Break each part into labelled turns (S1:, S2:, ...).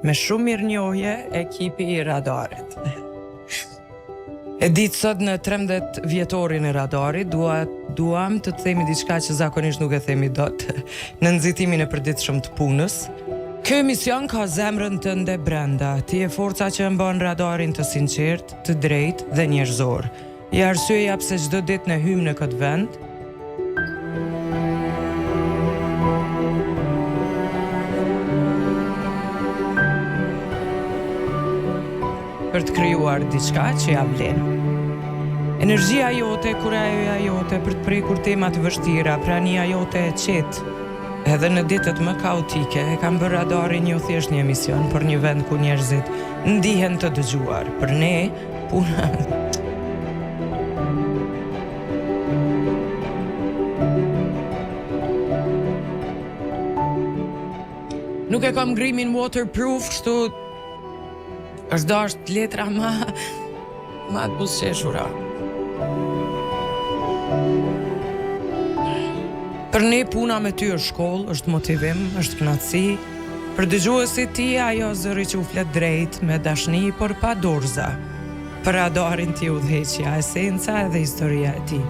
S1: Me shumë mirënjohje, ekipi i Radarit. E ditë sot në 13 vjetorin e Radarit, dua, duam të të themi diçka që zakonisht nuk e themi dot në nxitimin e përditshëm të punës. Ky emision ka zemrën tënde brenda. Ti je forca që e mban Radarin të sinqertë, të drejtë dhe njerëzor. Je arsyeja pse çdo ditë ne hyjmë në këtë vend, për të krijuar diçka që ia vlen. Energjia jote, kurajoja jote për të prekur tema të vështira, prania jote e qetë, edhe në ditët më kaotike, e kanë bërë Radarin jo thjesht një emision, por një vend ku njerëzit ndihen të dëgjuar. Për ne, puna Nuk e kam grimin waterproof, kështu është dasht letra ma ma të buzëqeshura. Për ne puna me ty është shkollë, është motivim, është kënaqësi. Për dëgjuesit ti je ajo zëri që u flet drejt, me dashni, por pa dorëza. Për Radarin ti je udhëheqja, esenca edhe historia e tij.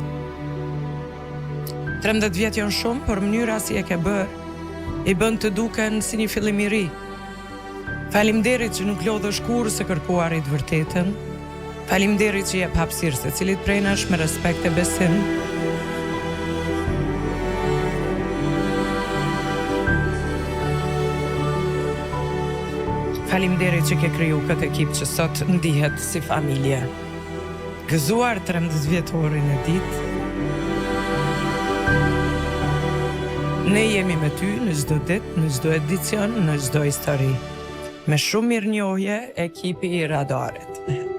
S1: 13 vjet janë shumë, por mënyra si e ke bërë, i bën të duken si një fillim i ri. Faleminderit që nuk lodhesh kurrë së kërkuari të vërtetën. Faleminderit që jep hapësirë secilit prej nesh me respekt e besim. Faleminderit që ke kriju këtë ekip që sot ndihet si familje. Gëzuar 13 vjetorin e ditë. Ne jemi me ty në çdo ditë, në çdo edicion, në çdo histori. Me shumë mirënjohje, ekipi i Radarit.